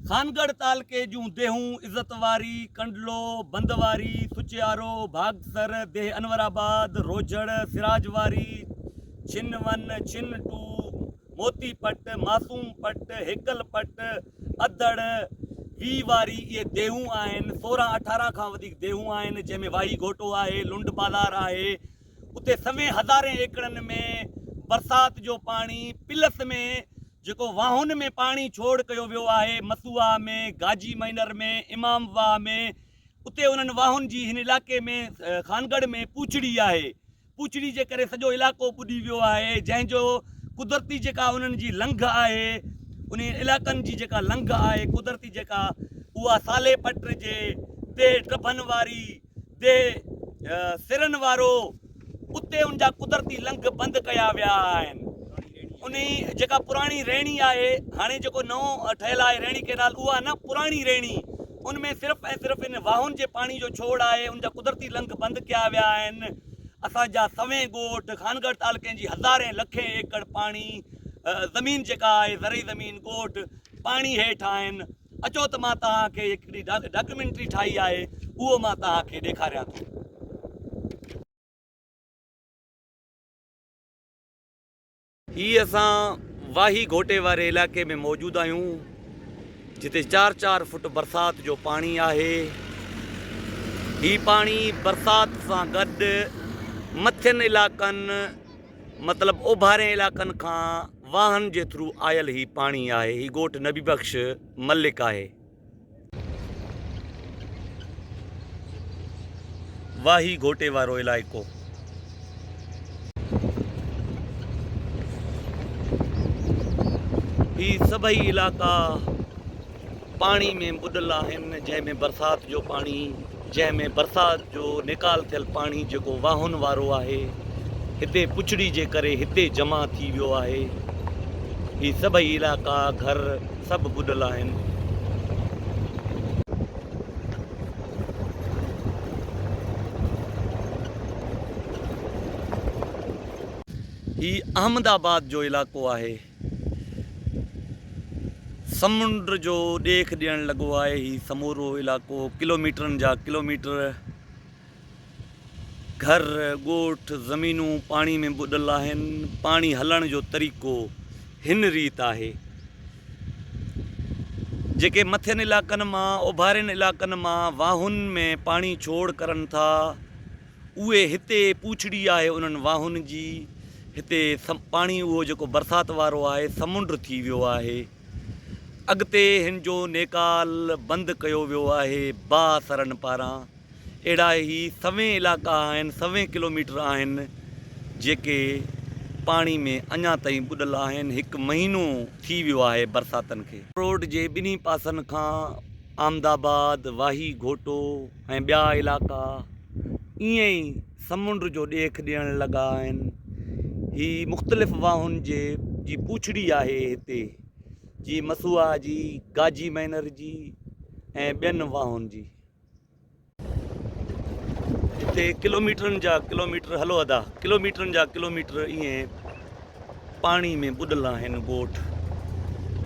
خانڳڙهه تعلقي جون ديهون عزت واري، ڪنڊلو، بند واري، سچيارو، ڀاڳسر، ديهه انور آباد، روجهڙ، سراج واري، ڇن ون، ڇن ٽو، موتي پٽ، معصوم پٽ، هيڪل پٽ، اڌڙ، وي واري اهي ديهون آهن، 16 18 کان وڌيڪ ديهون آهن جنهن ۾ واهي گهوٽو آهي، لنڊ بازار آهي، اتي سوين هزارين ايڪڙن ۾ برسات جو پاڻي پلس ۾ جيڪو واهن ۾ پاڻي ڇوڙ ڪيو ويو آهي مسوها ۾، گاجي مائنر ۾، امام واهه ۾ اتي انهن واهن جي هن علائقي ۾ خانڳڙهه ۾ پوڇڙي آهي پوڇڙي جي ڪري سڄو علائقو ٻڏي ويو آهي جنهن جو قدرتي جيڪا انهن جي لنگهه آهي انهن علائقن جي جيڪا لنگهه آهي قدرتي جيڪا اها صالح پٽ جي ديهه ڊڀن واري ديهه سرن وارو اتي ان جا قدرتي لنگهه بند ڪيا ويا آهن. انهي جيڪا پراڻي ريڻي آهي هاڻي جيڪو نئون ٺهيل آهي ريڻي ڪئنال اها نه پراڻي ريڻي ان ۾ صرف ۽ صرف ان واهن جي پاڻي جو ڇوڙ آهي ان جا قدرتي لنگهه بند ڪيا ويا آهن اسان جا سوين ڳوٺ خانڳڙهه تعلقي جي هزارين لکين ايڪڙ پاڻي زمين جيڪا آهي زرعي زمين ڳوٺ پاڻي هيٺ آهن اچو ته مان توهان کي هڪڙي ڊاڪيومينٽري ٺاهي آهي اهو مان توهان کي ڏيکاريان ٿو. هي اسان واهي گهوٽي واري علائقي ۾ موجود آهيون جتي چار چار فٽ برسات جو پاڻي آهي. هي پاڻي برسات سان گڏ مٿين علائقن مطلب اوڀارين علائقن کان واهن جي ٿرو آيل هي پاڻي آهي. هي ڳوٺ نبي بخش ملڪ آهي. واهي گهوٽي وارو علائقو. هي سڀئي علائقا پاڻي ۾ ٻڏل آهن جنهن ۾ برسات جو پاڻي جنهن ۾ برسات جو نيڪال ٿيل پاڻي جيڪو واهن وارو آهي هتي پڇڙي جي ڪري هتي جمع ٿي ويو آهي هي سڀئي علائقا گهر سڀ ٻڏل آهن. هي احمد آباد جو علائقو آهي. سمنڊ جو ڏيک ڏيڻ لڳو آهي هي سمورو علائقو ڪلوميٽرن جا ڪلوميٽر گهر ڳوٺ زمينون پاڻي ۾ ٻڏل آهن پاڻي هلڻ جو طريقو هن ريت آهي جيڪي مٿين علائقن مان اوڀارين علائقن مان واهن ۾ پاڻي ڇوڙ ڪرن ٿا اهي هتي پوڇڙي آهي انهن واهن جي، هتي پاڻي اهو جيڪو برسات وارو آهي سمنڊ ٿي ويو آهي. اڳتي هن جو نيڪال بند ڪيو ويو آهي بااثرن پاران. اهڙا هي سوين علائقا آهن سوين ڪلوميٽر آهن جيڪي پاڻي ۾ اڃا تائين ٻڏل آهن هڪ مهينو ٿي ويو آهي برساتن کي. روڊ جي ٻنهي پاسن کان احمد آباد، واهي گهوٽو ۽ ٻيا علائقا ائين ئي سمنڊ جو ڏيک ڏيڻ لڳا آهن. هي مختلف واهن جي جي پوڇڙي آهي هتي جي مسوها جي، گاجي مئنر جي ۽ ٻين واهن جي. هتي ڪلوميٽرن جا ڪلوميٽر هلو ادا ڪلوميٽرن جا ڪلوميٽر ائين پاڻي ۾ ٻڏل آهن ڳوٺ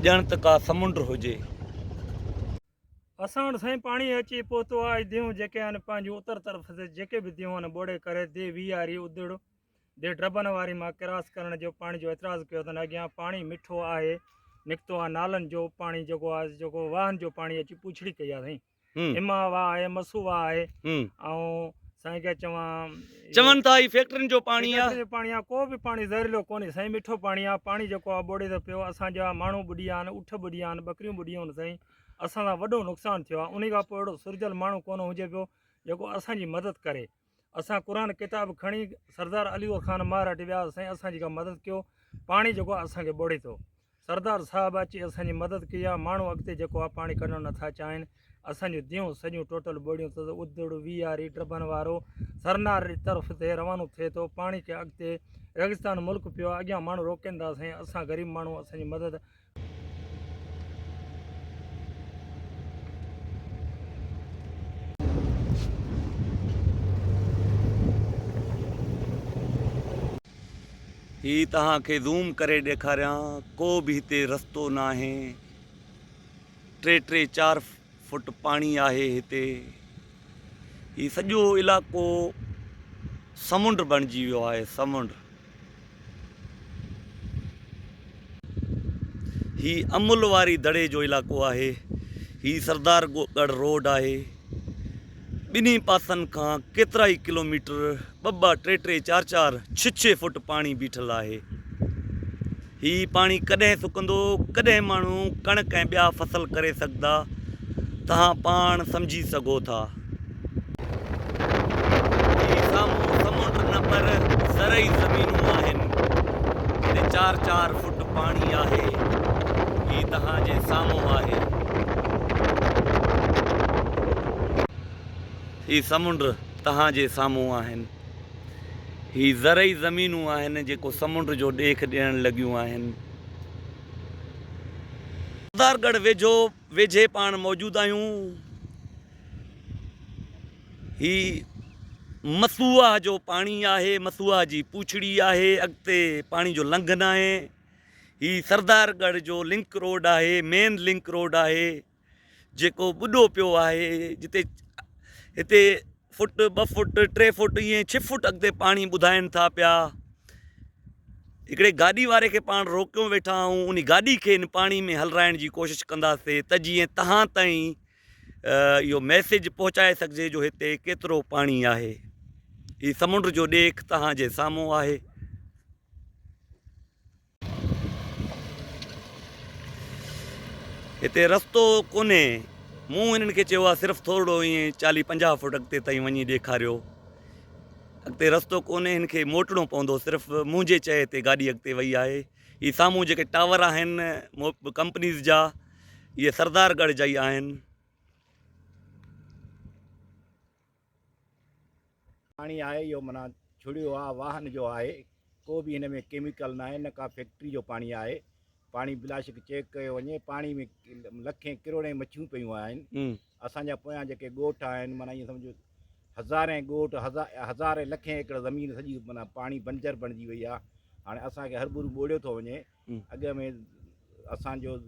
ڄڻ ته ڪا سمنڊ هجي. اسان وٽ سائين پاڻي اچي پهتو آهي ديهون جيڪي آهن پنهنجون اتر طرف تي جيڪي به ديهون آهن ٻوڙي ڪري ديهه ويهاري ادڙ ديهه ڊربن واري مان ڪراس ڪرڻ جو پاڻي جو اعتراض ڪيو اٿن اڳيان پاڻي مٺو آهي نڪتو آهي نالن جو پاڻي جيڪو آهي جيڪو واهن جو پاڻي اچي پوڇڙي ڪئي آهي سائين اما واهه آهي مسو واهه آهي ۽ سائين کي چوان چون ٿا هي فيڪٽرين جو پاڻي آ فيڪٽرين جو پاڻي آ ڪو به پاڻي زهريلو ڪونهي سائين مٺو پاڻي آ پاڻي جيڪو آ ٻوڙي ٿو پيو اسان جا ماڻهو ٻڏي ويا آهن اٺ ٻڏي ويا آهن ٻڪريون ٻڏي ويون آهن سائين اسان سان وڏو نقصان ٿيو آ انهي کان پوء اهڙو سرجل ماڻهو ڪونه هجي پيو جيڪو اسان جي مدد ڪري اسان قرآن ڪتاب کڻي سردار علي خان ماهر وٽ ويا سائين اسان جي ڪا مدد ڪيو پاڻي جيڪو آ اسان کي ٻوڙي ٿو سردار صاحب اچي اسان جي مدد ڪئي آ، ماڻهو اڳتي جيڪو آ پاڻي ڪڍڻ نٿا چاهين، اسان جون ديهون سڄيون ٽوٽل ٻوڙيون اٿس، ادڙ، ويهاري، ڊڀن وارو، سرنار جي طرف تي روانو ٿئي ٿو، پاڻي کي اڳتي ريگستان ملڪ پيو آ، اڳيان ماڻهو روڪين ٿا سائين اسان غريب ماڻهو اسان جي مدد. هي توهان کي زوم ڪري ڏيکاريان ڪو به هتي رستو ناهي. ٽي ٽي چار فوٽ پاڻي آهي هتي. هي سڄو علائقو سمنڊ بڻجي ويو آهي سمنڊ. هي امل واري دڙي جو علائقو آهي. هي سردار ڳڙهه روڊ آهي. ٻنهي پاسن کان ڪيترائي ڪلوميٽر ٻه ٻه ٽي ٽي چار چار ڇهه ڇهه فوٽ پاڻي بيٺل آهي. هي پاڻي ڪڏهن سڪندو، ڪڏهن ماڻهو ڪڻڪ ۽ ٻيا فصل ڪري سگهندا، توهان پاڻ سمجهي سگهو ٿا. هي سامهون سمنڊ نه پر زرعي زمينون آهن، جتي چار چار فوٽ پاڻي آهي. هي توهان جي سامهون آهي. هي سمنڊ توهان جي سامهون آهن. هي زرعي زمينون آهن جيڪو سمنڊ جو ڏيک ڏيڻ لڳيون آهن. سردارڳڙهه ويجهو ويجهي پاڻ موجود آهيون. هي مسواه جو پاڻي آهي، مسواه جي پوڇڙي آهي، اڳتي پاڻي جو لنگهه ناهي. هي سردارڳڙهه جو لنڪ روڊ آهي، مين لنڪ روڊ آهي. جيڪو ٻڏو پيو آهي جتي هتي فٽ ٻه فٽ ٽي فٽ ائين ڇهه فٽ اڳتي پاڻي ٻڌائين ٿا پيا هڪڙي گاڏي واري کي پاڻ روڪيو ويٺا آهيون ان گاڏي کي ان پاڻي ۾ هلرائڻ جي ڪوشش ڪنداسي ته جيئن تهان تائين اهو ميسيج پهچائي سگهجي جو هتي ڪيترو پاڻي آهي هي سمنڊ جو ڏيک تهان جي سامهون آهي هتي رستو ڪونهي. مون هنن کي چيو آهي صرف ٿورڙو ائين چاليهه پنجاهه فوٽ اڳتي تائين وڃي ڏيکاريو. اڳتي رستو ڪونهي هن کي موٽڻو پوندو. صرف منهنجي چئي تي گاڏي اڳتي وئي آهي. هي سامهون جيڪي ٽاور آهن ڪمپنيز جا اهي سردار ڳڙهه جا ئي آهن. پاڻي آهي اهو معنيٰ ڇڙيو آ واهن جو آهي ڪو به هن ۾ ڪيميڪل ناهي نه ڪا فيڪٽري جو پاڻي آهي پاڻي بلاشڪ چيڪ ڪيو وڃي پاڻي ۾ لکين ڪروڙين مڇيون پيون آهن اسان جا پويان جيڪي ڳوٺ آهن معنيٰ ائين سمجهو هزارين ڳوٺ هزارين لکين ايڪڙ زمين سڄي معنيٰ پاڻي بنجر بڻجي وئي آ هاڻي اسان کي هربرو ٻوڙيو ٿو وڃي اڳ ۾ اسان جو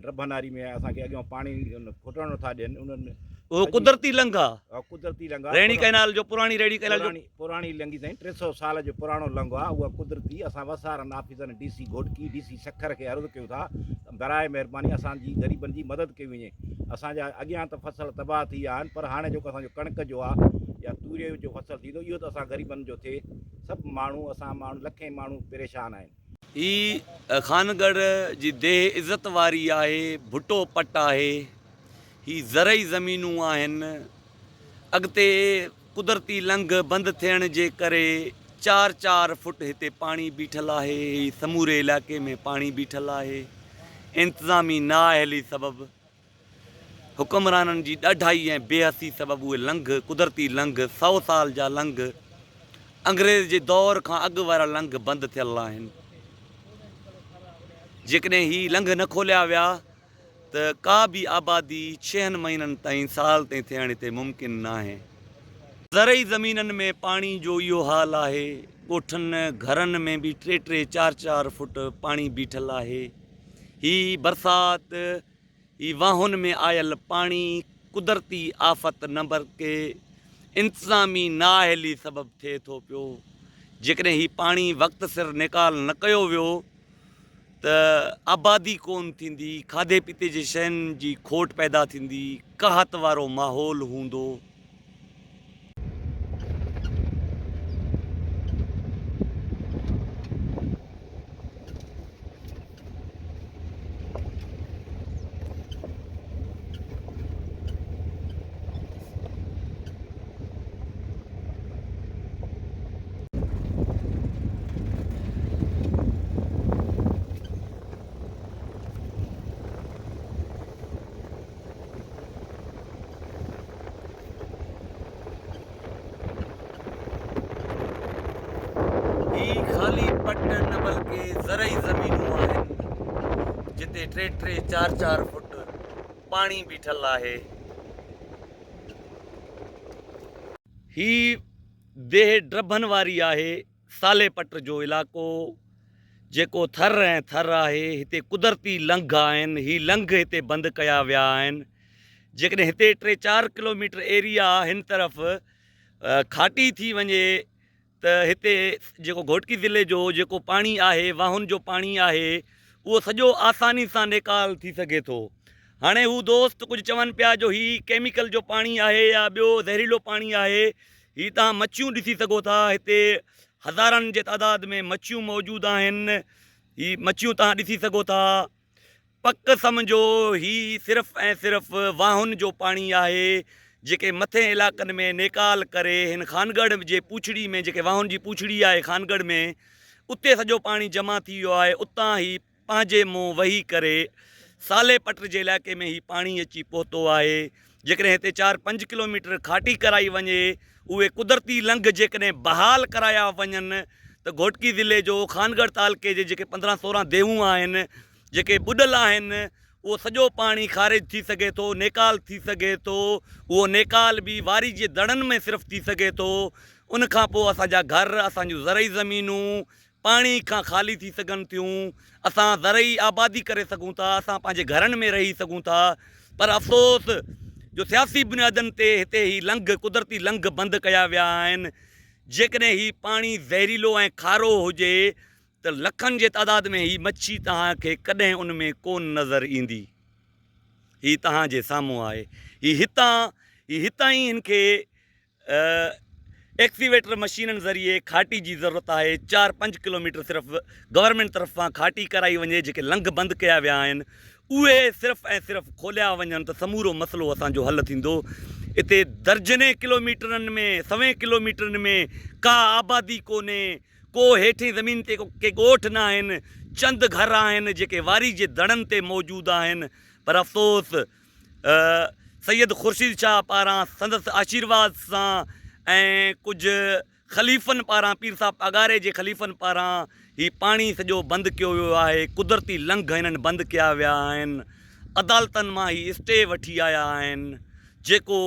رڀناري ۾ اسان کي اڳيان پاڻي کوٽڻ نٿا ڏين انهن اهو قدرتي لنگهه آ قدرتي لنگهه ريڻي ڪئنال جو پراڻي ريڙي ڪئنال جو پراڻي لنگهي سائين 300 سال جو پراڻو لنگهه آ اها قدرتي اسان وسارن آفيسرن D C Ghotki D C Sukkur کي عرض ڪيون ٿا براء مهرباني اسان جي غريبن جي مدد ڪئي وڃي اسان جا اڳيان ته فصل تباهه ٿي ويا آهن پر هاڻي جيڪو اسان جو ڪڻڪ جو آ يا توري جو فصل ٿيندو اهو ته اسان غريبن جو ٿئي سڀ ماڻهو اسان ماڻهو لکين ماڻهو پريشان آهن. هي خانڳڙهه جي ديهه عزت واري آهي، ڀٽو پٽ آهي، هي زرعي زمينون آهن، اڳتي قدرتي لنگهه بند ٿيڻ جي ڪري چار چار فٽ هتي پاڻي بيٺل آهي، هي سموري علائقي ۾ پاڻي بيٺل آهي، انتظامي نااهلي سبب. حڪمرانن جي ڏاڍائي ۽ بي حسي سبب اهي لنگهه، قدرتي لنگهه، سئو سال جا لنگهه، انگريز جي دور کان اڳ وارا لنگهه بند ٿيل آهن. جيڪڏهن هي لنگهه نه کوليا ويا ته ڪا به آبادي ڇهن مهينن تائين سال تائين ٿيڻ هتي ممڪن ناهي. زرعي زمينن ۾ پاڻي جو اهو حال آهي، ڳوٺن، گهرن ۾ به ٽي ٽي چار چار فوٽ پاڻي بيٺل آهي. هي برسات هي واهن ۾ آيل پاڻي قدرتي آفت نه بلڪه انتظامي نااهلي سبب ٿئي ٿو پيو. جيڪڏهن هي پاڻي وقت سر نيڪال نه ڪيو ويو ته آبادي ڪونه ٿيندي، کاڌي پيتي جي شين جي کوٽ پيدا ٿيندي، قحط وارو ماحول هوندو. هي خالي پٽ نه بلڪه زرعي زمينون آهن جتي ٽي ٽي چار چار فوٽ پاڻي بيٺل آهي. هي ديهه ڊرڀن واري آهي. صالح پٽ جو علائقو جيڪو ٿر ۽ ٿر آهي هتي قدرتي لنگهه آهن هي لنگهه هتي بند ڪيا ويا آهن جيڪڏهن هتي ٽي چار ڪلوميٽر ايريا هن طرف کاٽي ٿي وڃي ته هتي جيڪو گهوٽڪي ضلعي جو جيڪو پاڻي آهي واهن جو پاڻي آهي اهو سڄو آساني سان نيڪال ٿي سگهي ٿو هاڻي هو دوست ڪجهه چون پيا جو هي ڪيميڪل جو پاڻي آهي يا ٻيو زهريلو پاڻي آهي هي توهان مڇيون ڏسي سگهو ٿا هتي هزارن جي تعداد ۾ مڇيون موجود آهن. هي مڇيون توهان ڏسي سگهو ٿا. پڪ سمجهو هي صرف ۽ صرف واهن جو پاڻي آهي جيڪي مٿين علائقن ۾ نيڪال ڪري هن خانڳڙهه جي پوڇڙي ۾ جيڪي واهن جي پوڇڙي آهي خانڳڙهه ۾ اتي سڄو پاڻي جمع ٿي ويو آهي اتان هي پنهنجي منهن وهي ڪري صالح پٽ جي علائقي ۾ هي پاڻي اچي پهتو آهي. جيڪڏهن هتي چار پنج ڪلوميٽر کاٽي ڪرائي وڃي، اهي قدرتي لنگهه جيڪڏهن بحال ڪرايا وڃن ته گهوٽڪي ضلعي جو خانڳڙهه تعلقي جي جيڪي 15 16 ديهون آهن، جيڪي ٻڏل آهن، اهو سڄو پاڻي خارج ٿي سگهي ٿو، نيڪال ٿي سگهي ٿو، اهو نيڪال به واري جي دڙن ۾ صرف ٿي سگهي ٿو. ان کان پوء اسان جا گهر، اسان جون زرعي زمينون، پاڻي کان خالي ٿي سگهن ٿيون، اسان زرعي آبادي ڪري سگهون ٿا، اسان پنهنجي گهرن ۾ رهي سگهون ٿا پر افسوس جو سياسي بنيادن تي هتي هي لنگهه قدرتي لنگهه بند ڪيا ويا آهن، جيڪڏهن هي پاڻي زهريلو ۽ کارو هجي ته لکن جي تعداد ۾ هي مڇي توهان کي ڪڏهن ان ۾ ڪونه نظر ايندي. هي توهان جي سامهون آهي. هي هتان هي هتان ئي هن کي ايڪسيويٽر مشينن ذريعي کاٽي جي ضرورت آهي، چار پنج ڪلوميٽر صرف گورنمينٽ طرفان کاٽي ڪرائي وڃي، جيڪي لنگهه بند ڪيا ويا آهن اهي صرف ۽ صرف کوليا وڃن ته سمورو مسئلو اسان جو حل ٿيندو. اتي درجنين ڪلوميٽرن ۾ سوين ڪلوميٽرن ۾ ڪا آبادي ڪونهي، ڪو هيٺين زمين تي ڪي ڳوٺ ناهن، چند گهر آهن جيڪي واري جي دڙن تي موجود آهن پر افسوس سيد خورشيد شاهه پاران سندس آشيرواد سان ۽ ڪجهه خليفن پاران پير صاحب پاڳاري جي خليفن پاران هي پاڻي سڄو بند ڪيو ويو آهي قدرتي لنگهه هنن بند ڪيا ويا آهن عدالتن مان هي اسٽي وٺي آيا آهن جيڪو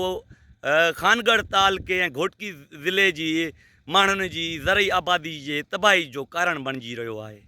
خانڳڙهه تعلقي ۽ گهوٽڪي ضلعي جي ماڻهن جي زرعي آبادي جي تباهي جو ڪارڻ بڻجي رهيو آهي.